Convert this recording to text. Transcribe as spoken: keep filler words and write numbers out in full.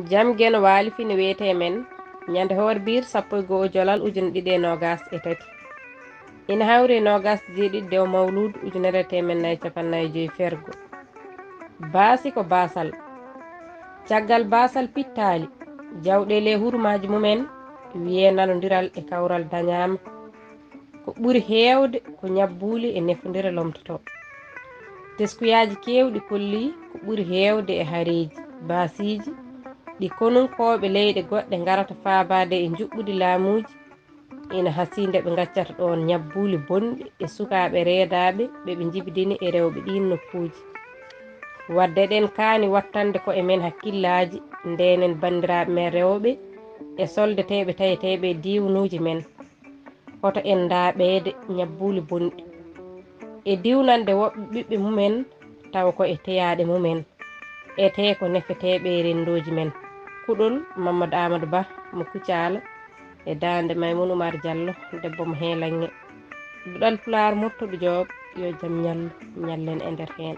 Jam Geno Waali fini wiyetee men, ñande hoore biir sappo e goo jolal ujune ɗiɗi e noogas e tati. Ina hawri e noogas jeeɗiɗi dewo mawluudu ujunere e teemen nayi capanɗe nayi e joyi fergo. Baasi ko baasal. Caggal baasal pittaali, jawɗeele e hurumaaji mumen, wiyee nanondiral e kawral dañaama. Ko ɓuri heewde ko ñabbuuli e nefondire lomtotoo. Teskuyaaji keewɗi kolli ko ɓuri heewde e hareeji, baasiiji, ɗi konunkooɓe leyɗe goɗɗe ngarata faabaade e njuɓɓudi laamuuji, ina hasii nde ɓe ngaccata ɗoon ñabbuuli bonɗi e sukaaɓe reedaaɓe ɓe ɓe njibidini e rewɓe ɗiin nokkuuji. Wadde eɗen kaani wattande koye men hakkillaaji, ndeenen banndiraaɓe men rewɓe e soldateeɓe taweteeɓe e diiwanuuji men. Hoto en ndaaɓeede ñabbuuli bonɗi. E diwnande woɓɓe ɓiɓɓe mumen tawa ko e teyaaɗe mumen. Etee ko nefeteeɓe e renndooji men. Kuɗol Mamadou Amadou Ba mo Kucaala e daande Maymoun Oumar Diallo, debbo mo Heelaŋŋe. Duɗal Pulaar Murtuɗo Joob, yo jam ñallu, ñallen e nder heen.